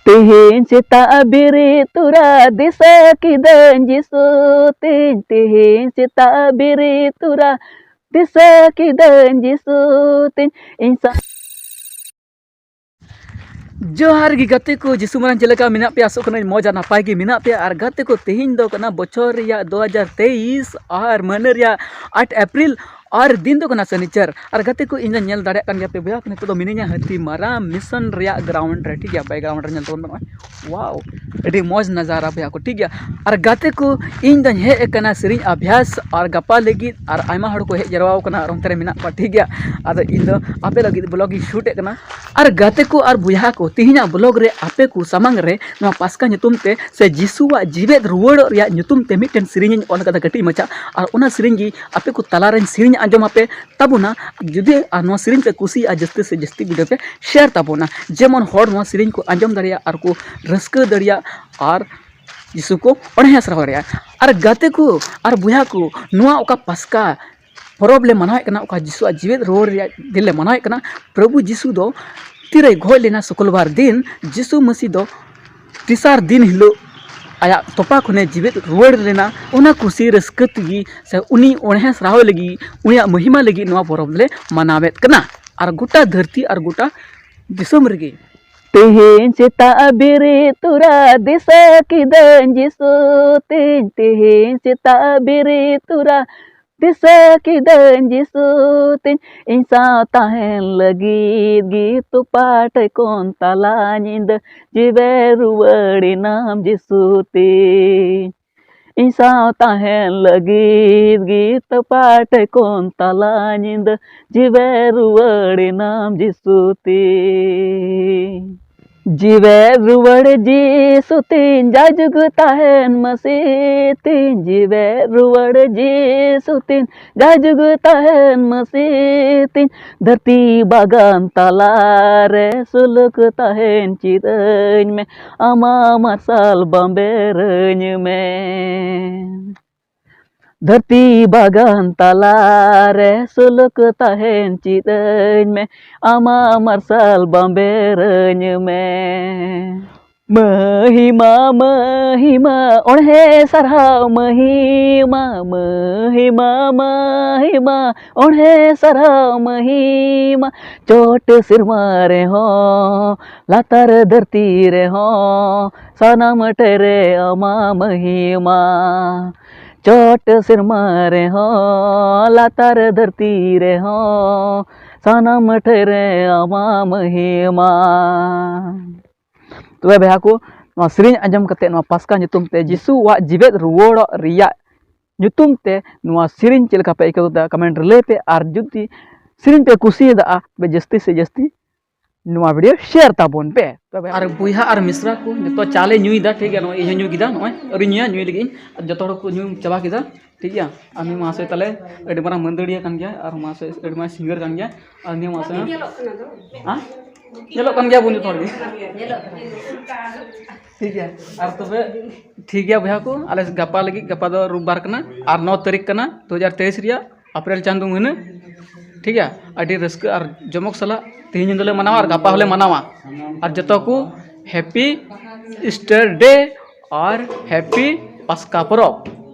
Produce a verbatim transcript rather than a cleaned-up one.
ᱛᱮᱦᱮᱧ ᱥᱮᱛᱟᱜ ᱵᱮᱨᱮᱫ ᱛᱚᱨᱟ ᱫᱤᱥᱟᱹ ᱠᱤᱫᱟᱹᱧ ᱡᱤᱥᱩ ᱛᱤᱧ, ᱛᱮᱦᱮᱧ ᱥᱮᱛᱟᱜ ᱵᱮᱨᱮᱫ ᱛᱚᱨᱟ ᱫᱤᱥᱟᱹ ᱠᱤᱫᱟᱹᱧ ᱡᱤᱥᱩ ᱛᱤᱧ, ᱤᱧ ᱥᱟᱶ ᱡᱚᱦᱟᱨ ᱜᱮ ᱜᱟᱛᱮ ᱠᱚ, ᱡᱤᱥᱩ ᱢᱟᱨᱟᱝ ᱪᱮᱫ ᱞᱮᱠᱟ ᱢᱮᱱᱟᱜ ᱯᱮᱭᱟ? ᱟᱥᱚᱜ ᱠᱟᱹᱱᱟᱹᱧ ᱢᱚᱡᱽ ᱟᱨ ᱱᱟᱯᱟᱭ ᱜᱮ ᱢᱮᱱᱟᱜ ᱯᱮᱭᱟ᱾ ᱟᱨ ᱜᱟᱛᱮ ᱠᱚ, ᱛᱮᱦᱮᱧ ᱫᱚ ᱠᱟᱱᱟ ᱵᱚᱪᱷᱚᱨ ᱨᱮᱭᱟᱜ ᱫᱩ ᱦᱟᱡᱟᱨ ᱛᱮᱭᱤᱥ ᱟᱨ ᱢᱟᱹᱦᱱᱟᱹ ᱨᱮᱭᱟᱜ ᱟᱴ ᱮᱯᱨᱤᱞ ᱟᱨ ᱫᱤᱱ ᱫᱚ ᱠᱟᱱᱟ ᱥᱟᱱᱤᱪᱟᱨ᱾ ᱟᱨ ᱜᱟᱛᱮ ᱠᱚ, ᱤᱧ ᱫᱚ ᱧᱮᱞ ᱫᱟᱲᱮᱭᱟᱜ ᱠᱟᱱ ᱜᱮᱭᱟ ᱯᱮ ᱵᱚᱭᱦᱟ ᱠᱚ, ᱱᱤᱛᱚᱜ ᱫᱚ ᱢᱤᱱᱟᱹᱧᱟ ᱦᱟᱹᱛᱤ ᱢᱟᱨᱟ ᱢᱤᱥᱚᱱ ᱨᱮᱭᱟᱜ ᱜᱨᱟᱣᱩᱱᱰ ᱨᱮ, ᱴᱷᱤᱠ ᱜᱮᱭᱟ, ᱵᱮᱠᱜᱨᱟᱣᱩᱱᱰ ᱨᱮ ᱧᱮᱞ ᱛᱟᱵᱚᱱ ᱯᱮ ᱱᱚᱜᱼᱚᱭ, ᱣᱟᱣ, ᱟᱹᱰᱤ ᱢᱚᱡᱽ ᱱᱟᱡᱟᱨᱟ ᱵᱚᱭᱦᱟ ᱠᱚ, ᱴᱷᱤᱠ ᱜᱮᱭᱟ᱾ ᱟᱨ ᱜᱟᱛᱮ ᱠᱚ, ᱤᱧ ᱫᱚᱧ ᱦᱮᱡ ᱟᱠᱟᱱᱟ ᱥᱮᱨᱮᱧ ᱟᱵᱷᱭᱟᱥ ᱟᱨ ᱜᱟᱯᱟ ᱞᱟᱹᱜᱤᱫ, ᱟᱨ ᱟᱭᱢᱟ ᱦᱚᱲ ᱠᱚ ᱦᱮᱡ ᱡᱟᱨᱣᱟ ᱟᱠᱟᱱᱟ ᱟᱨ ᱚᱱᱛᱮ ᱨᱮ ᱢᱮᱱᱟᱜ ᱠᱚᱣᱟ, ᱴᱷᱤᱠ ᱜᱮᱭᱟ᱾ ᱟᱫᱚ ᱤᱧ ᱫᱚ ᱟᱯᱮ ᱞᱟᱹᱜᱤᱫ ᱵᱞᱚᱜ ᱤᱧ ᱥᱩᱴ ᱮᱫ ᱠᱟᱱᱟ᱾ ᱟᱨ ᱜᱟᱛᱮ ᱠᱚ ᱟᱨ ᱵᱚᱭᱦᱟ ᱠᱚ, ᱛᱮᱦᱮᱧᱟᱜ ᱵᱞᱚᱜ ᱨᱮ ᱟᱯᱮ ᱠᱚ ᱥᱟᱢᱟᱝ ᱨᱮ ᱱᱚᱣᱟ ᱯᱟᱥᱠᱟ ᱧᱩᱛᱩᱢ ᱛᱮ ᱥᱮ ᱡᱤᱥᱩᱣᱟᱜ ᱡᱤᱣᱮᱫ ᱨᱩᱣᱟᱹᱲᱚᱜ ᱨᱮᱭᱟᱜ ᱧᱩᱛᱩᱢ ᱛᱮ ᱢᱤᱫᱴᱮᱱ ᱥᱮᱨᱮᱧ ᱤᱧ ᱚᱞ ᱠᱟᱫᱟ ᱠᱟᱹᱴᱤᱡ ᱢᱟᱪᱷᱟ, ᱟᱨ ᱚᱱᱟ ᱥᱮᱨᱮᱧ ᱜᱮ ᱟᱯᱮ ᱠᱚ ᱛᱟᱞᱟᱨᱮᱧ ᱥᱮᱨᱮᱧ ᱟᱸᱡᱚᱢ ᱟᱯᱮ ᱛᱟᱵᱚᱱᱟ᱾ ᱡᱩᱫᱤ ᱟᱨ ᱱᱚᱣᱟ ᱥᱮᱨᱮᱧ ᱯᱮ ᱠᱩᱥᱤᱭᱟᱜᱼᱟ, ᱡᱟᱹᱥᱛᱤ ᱥᱮ ᱡᱟᱹᱥᱛᱤ video ᱯᱮ share ᱛᱟᱵᱚᱱᱟ, ᱡᱮᱢᱚᱱ ᱦᱚᱲ ᱱᱚᱣᱟ ᱥᱮᱨᱮᱧ ᱠᱚ ᱟᱸᱡᱚᱢ ᱫᱟᱲᱮᱭᱟᱜ ᱟᱨ ᱠᱚ ᱨᱟᱹᱥᱠᱟᱹ ᱫᱟᱲᱮᱭᱟᱜ ᱟᱨ ᱡᱤᱥᱩ ᱠᱚ ᱚᱬᱦᱮ ᱥᱟᱨᱦᱟᱣ ᱫᱟᱲᱮᱭᱟᱜᱼᱟ᱾ ᱟᱨ ᱜᱟᱛᱮ ᱠᱚ ᱟᱨ ᱵᱚᱭᱦᱟ ᱠᱚ, ᱱᱚᱣᱟ ᱚᱠᱟ ᱯᱟᱥᱠᱟ ᱯᱚᱨᱚᱵᱽ ᱞᱮ ᱢᱟᱱᱟᱣᱮᱫ ᱠᱟᱱᱟ, ᱚᱠᱟ ᱡᱤᱥᱩᱣᱟᱜ ᱡᱤᱣᱮᱫ ᱨᱩᱣᱟᱹᱲ ᱨᱮᱭᱟᱜ ᱫᱤᱱ ᱞᱮ ᱢᱟᱱᱟᱣᱮᱫ ᱠᱟᱱᱟ, ᱯᱨᱚᱵᱷᱩ ᱡᱤᱥᱩ ᱫᱚ ᱛᱤᱨᱮᱭ ᱜᱚᱡ ᱞᱮᱱᱟ, ᱥᱩᱠᱨᱵᱟᱨ ᱫᱤᱱ ᱡᱤᱥᱩ ᱢᱟᱹᱥᱤ ᱫᱚ ᱛᱮᱥᱟᱨ ᱫᱤᱱ ᱦᱤᱞᱳᱜ ᱟᱭᱟᱜ ᱛᱚᱯᱟ ᱠᱷᱚᱱᱮ ᱡᱤᱣᱮᱫ ᱨᱩᱣᱟᱹᱲ ᱞᱮᱱᱟ᱾ ᱚᱱᱟ ᱠᱩᱥᱤ ᱨᱟᱹᱥᱠᱟᱹ ᱛᱮᱜᱮ ᱥᱮ ᱩᱱᱤ ᱚᱬᱦᱮ ᱥᱟᱨᱦᱟᱣ ᱞᱟᱹᱜᱤᱫ, ᱩᱱᱤᱭᱟᱜ ᱢᱚᱦᱤᱢᱟ ᱞᱟᱹᱜᱤᱫ ᱱᱚᱣᱟ ᱯᱚᱨᱚᱵᱽ ᱞᱮ ᱢᱟᱱᱟᱣᱮᱫ ᱠᱟᱱᱟ᱾ ᱟᱨ ᱜᱚᱴᱟ ᱫᱷᱟᱹᱨᱛᱤ ᱟᱨ ᱜᱚᱴᱟ ᱫᱤᱥᱚᱢ ᱨᱮᱜᱮ ᱛᱮᱦᱮᱧ ᱥᱮᱛᱟᱜ ᱵᱮᱨᱮᱫ ᱛᱚᱨᱟ ᱫᱤᱥᱟᱹ ᱠᱤᱫᱟᱹᱧ ᱡᱤᱥᱩ ᱛᱤᱧ, ᱛᱮᱦᱮᱧ ᱥᱮᱛᱟᱜ ᱵᱮᱨᱮᱫ ᱛᱚᱨᱟ ᱫᱤᱥᱟᱹ ᱠᱤᱫᱟᱹᱧ ᱡᱤᱥᱩ ᱛᱤᱧ, ᱤᱧ ᱥᱟᱶ ᱛᱟᱦᱮᱱ ᱞᱟᱹᱜᱤᱫ ᱜᱮ ᱛᱚᱯᱟ ᱴᱷᱮᱡ ᱠᱷᱚᱱ ᱛᱟᱞᱟ ᱧᱤᱫᱟᱹ ᱡᱤᱣᱮᱫ ᱨᱩᱣᱟᱹᱲ ᱮᱱᱟᱢ ᱡᱤᱥᱩ ᱛᱤᱧ᱾ ᱤᱧ ᱥᱟᱶ ᱛᱟᱦᱮᱱ ᱞᱟᱹᱜᱤᱫ ᱜᱮ ᱛᱚᱯᱟ ᱴᱷᱮᱡ ᱠᱷᱚᱱ ᱛᱟᱞᱟ ᱧᱤᱫᱟᱹ ᱡᱤᱣᱮᱫ ᱨᱩᱣᱟᱹᱲ ᱮᱱᱟᱢ ᱡᱤᱥᱩ ᱛᱤᱧ᱾ ᱡᱤᱣᱮᱫ ᱨᱩᱣᱟᱹᱲ ᱡᱤᱥᱩ ᱛᱤᱧ, ᱡᱟᱭᱡᱩᱜᱽ ᱛᱟᱦᱮᱱ ᱢᱟᱹᱥᱤ ᱛᱤᱧ, ᱡᱤᱣᱮᱫ ᱨᱩᱣᱟᱹᱲ ᱡᱤᱥᱩ ᱛᱤᱧ, ᱡᱟᱭᱡᱩᱜᱽ ᱛᱟᱦᱮᱱ ᱢᱟᱹᱥᱤ ᱛᱤᱧ, ᱫᱷᱟᱹᱨᱛᱤ ᱵᱟᱜᱟᱱ ᱛᱟᱞᱟᱨᱮ ᱥᱩᱞᱩᱠ ᱛᱟᱦᱮᱱ ᱪᱮᱫ ᱟᱹᱧ ᱢᱮ, ᱟᱢᱟᱜ ᱢᱟᱨᱥᱟᱞ ᱵᱟᱢᱵᱮᱨᱟᱹᱧ ᱢᱮ᱾ ᱫᱷᱟᱹᱨᱛᱤ ᱵᱟᱜᱟᱱ ᱛᱟᱞᱟᱨᱮ ᱥᱩᱞᱩᱠ ᱛᱟᱦᱮᱱ ᱪᱮᱫ ᱟᱹᱧ ᱢᱮ, ᱟᱢᱟᱜ ᱢᱟᱨᱥᱟᱞ ᱵᱟᱢᱵᱮᱨᱟᱹᱧ ᱢᱮ᱾ ᱢᱟᱹᱦᱤᱢᱟ, ᱢᱟᱹᱦᱤᱢᱟ, ᱚᱬᱦᱮ ᱥᱟᱨᱦᱟᱣ ᱢᱟᱹᱦᱤᱢᱟ, ᱢᱟᱹᱦᱤᱢᱟ, ᱢᱟᱹᱦᱤᱢᱟ, ᱚᱬᱦᱮ ᱥᱟᱨᱦᱟᱣ ᱢᱟᱹᱦᱤᱢᱟ᱾ ᱪᱚᱴ ᱥᱮᱨᱢᱟ ᱨᱮᱦᱚᱸ, ᱞᱟᱛᱟᱨ ᱫᱷᱟᱹᱨᱛᱤ ᱨᱮᱦᱚᱸ, ᱥᱟᱱᱟᱢ ᱴᱷᱮᱱ ᱨᱮ ᱟᱢᱟ ᱢᱟᱹᱦᱤᱢᱟ᱾ ᱪᱚᱴ ᱥᱮᱨᱢᱟ ᱨᱮᱦᱚᱸ, ᱞᱟᱛᱟᱨ ᱫᱷᱟᱹᱨᱛᱤ ᱨᱮᱦᱚᱸ, ᱥᱟᱱᱟᱢ ᱴᱷᱮᱱ ᱨᱮ ᱟᱢᱟ ᱢᱟᱹᱦᱤᱢᱟ᱾ ᱛᱚᱵᱮ ᱵᱚᱭᱦᱟ ᱠᱚ, ᱱᱚᱣᱟ ᱥᱮᱨᱮᱧ ᱟᱸᱡᱚᱢ ᱠᱟᱛᱮ, ᱱᱚᱣᱟ ᱯᱟᱥᱠᱟ ᱧᱩᱛᱩᱢ ᱛᱮ, ᱡᱤᱥᱩᱣᱟᱜ ᱡᱤᱣᱮᱫ ᱨᱩᱣᱟᱹᱲᱚᱜ ᱨᱮᱭᱟᱜ ᱧᱩᱛᱩᱢ ᱛᱮ ᱱᱚᱣᱟ ᱥᱮᱨᱮᱧ ᱪᱮᱫ ᱞᱮᱠᱟ ᱯᱮ ᱟᱹᱭᱠᱟᱹᱣ ᱠᱮᱫᱟ, ᱠᱚᱢᱮᱱᱴ ᱨᱮ ᱞᱟᱹᱭ ᱯᱮ᱾ ᱟᱨ ᱡᱩᱫᱤ ᱥᱮᱨᱮᱧ ᱯᱮ ᱠᱩᱥᱤᱭᱟᱫᱟ, ᱛᱚᱵᱮ ᱡᱟᱹᱥᱛᱤ ᱥᱮ ᱡᱟᱹᱥᱛᱤ ᱱᱚᱣᱟ ᱵᱷᱤᱰᱤᱭᱳ ᱥᱮᱭᱟᱨ ᱛᱟᱵᱚᱱ ᱯᱮ᱾ ᱛᱚᱵᱮ ᱟᱨ ᱵᱚᱭᱦᱟ ᱟᱨ ᱢᱤᱥᱨᱟ ᱠᱚ, ᱡᱚᱛᱚ ᱪᱟ ᱞᱮ ᱧᱩᱭᱮᱫᱟ, ᱴᱷᱤᱠ ᱜᱮᱭᱟ? ᱱᱚᱜᱼᱚᱭ ᱤᱧ ᱦᱚᱸ ᱧᱩ ᱠᱮᱫᱟ, ᱱᱚᱜᱼᱚᱭ ᱟᱹᱣᱨᱤᱧ ᱧᱩᱭᱟ, ᱧᱩᱭ ᱞᱟᱹᱜᱤᱫ ᱤᱧ᱾ ᱟᱨ ᱡᱚᱛᱚ ᱦᱚᱲ ᱠᱚ ᱧᱩ ᱪᱟᱵᱟ ᱠᱮᱫᱟ, ᱴᱷᱤᱠ ᱜᱮᱭᱟ? ᱟᱨ ᱱᱩᱭ ᱢᱟᱦᱟᱥᱚᱭ ᱛᱟᱞᱮ ᱟᱹᱰᱤ ᱢᱟᱨᱟᱝ ᱢᱟᱹᱫᱟᱹᱲᱤᱭᱟᱹ ᱠᱟᱱ ᱜᱮᱭᱟ, ᱟᱨ ᱢᱟᱦᱟᱥᱚᱭ ᱟᱹᱰᱤ ᱢᱟᱨᱟᱝ ᱥᱤᱝᱜᱟᱨ ᱠᱟᱱ ᱜᱮᱭᱟ᱾ ᱟᱨ ᱱᱩᱭ ᱢᱟᱦᱟᱥᱚᱭ ᱧᱮᱞᱚᱜ ᱠᱟᱱᱟ ᱫᱚ᱾ ᱦᱮᱸ? ᱧᱮᱞᱚᱜ ᱠᱟᱱ ᱜᱮᱭᱟ ᱵᱚᱱ ᱡᱚᱛᱚ ᱦᱚᱲ ᱜᱮ᱾ ᱴᱷᱤᱠ ᱜᱮᱭᱟ, ᱟᱨ ᱛᱚᱵᱮ ᱴᱷᱤᱠ ᱜᱮᱭᱟ ᱵᱚᱭᱦᱟ ᱠᱚ, ᱟᱞᱮ ᱜᱟᱯᱟ ᱞᱟᱹᱜᱤᱫ, ᱜᱟᱯᱟ ᱫᱚ ᱨᱳᱵᱵᱟᱨ ᱠᱟᱱᱟ, ᱟᱨ ᱱᱚ ᱛᱟᱹᱨᱤᱠᱷ ᱠᱟᱱᱟ ᱫᱩ ᱦᱟᱡᱟᱨ ᱛᱮᱭᱤᱥ ᱨᱮᱭᱟᱜ ᱮᱯᱨᱤᱞ ᱪᱟᱸᱫᱳ ᱢᱟᱹᱦᱱᱟᱹ, ᱴᱷᱤᱠ ᱜᱮᱭᱟ? ᱟᱹᱰᱤ ᱨᱟᱹᱥᱠᱟᱹ ᱟᱨ ᱡᱚᱢᱚᱠ ᱥᱟᱞᱟᱜ ᱛᱮᱦᱮᱧ ᱧᱤᱫᱟᱹ ᱞᱮ ᱢᱟᱱᱟᱣᱟ ᱟᱨ ᱜᱟᱯᱟ ᱦᱚᱸᱞᱮ ᱢᱟᱱᱟᱣᱟ᱾ ᱟᱨ ᱡᱚᱛᱚ ᱠᱚ ᱦᱮᱯᱤ ᱤᱥᱴᱟᱨ ᱰᱮ ᱟᱨ ᱦᱮᱯᱤ ᱯᱟᱥᱠᱟ ᱯᱚᱨᱚᱵᱽ᱾